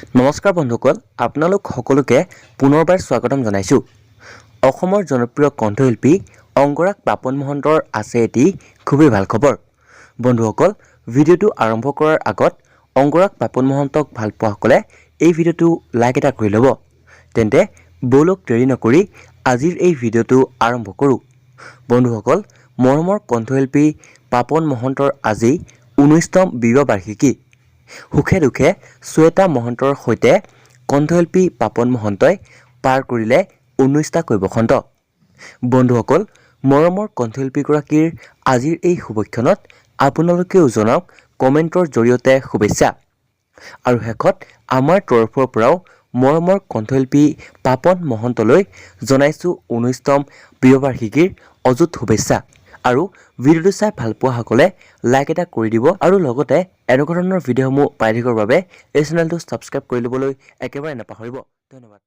নমস্কাৰ বন্ধুসকল, আপোনালোক সকলোকে পুনৰবাৰ স্বাগতম জনাইছোঁ। অসমৰ জনপ্ৰিয় কণ্ঠশিল্পী অংগৰাগ পাপন মহন্তৰ আছে এটি খুবেই ভাল খবৰ। বন্ধুসকল, ভিডিঅ'টো আৰম্ভ কৰাৰ আগত অংগৰাগ পাপন মহন্তক ভাল পোৱাসকলে এই ভিডিঅ'টো লাইক এটা কৰি ল'ব। তেন্তে ব'লক, দেৰি নকৰি আজিৰ এই ভিডিঅ'টো আৰম্ভ কৰোঁ। বন্ধুসকল, মৰমৰ কণ্ঠশিল্পী পাপন মহন্তৰ আজি 19তম বিবাহ বাৰ্ষিকী। সুখে দুখে শ্বেতা মহন্তৰ সৈতে কণ্ঠশিল্পী পাপন মহন্তই পাৰ কৰিলে 19টাকৈ বসন্ত। বন্ধুসকল, মৰমৰ কণ্ঠশিল্পীগৰাকীৰ আজিৰ এই শুভক্ষণত আপোনালোকেও জনাওক কমেণ্টৰ জৰিয়তে শুভেচ্ছা। আৰু শেষত আমাৰ তৰফৰ পৰাও মৰমৰ কণ্ঠশিল্পী পাপন মহন্তলৈ জনাইছোঁ 19তম বিবাহবাৰ্ষিকীৰ অযুত শুভেচ্ছা। আৰু ভিডিঅ'টো চাই ভাল পোৱাসকলে লাইক এটা কৰি দিব আৰু লগতে এনেকুৱা ধৰণৰ ভিডিঅ'সমূহ পাই থাকিবৰ বাবে এই চেনেলটো ছাবস্ক্ৰাইব কৰি ল'বলৈ একেবাৰে নাপাহৰিব। ধন্যবাদ।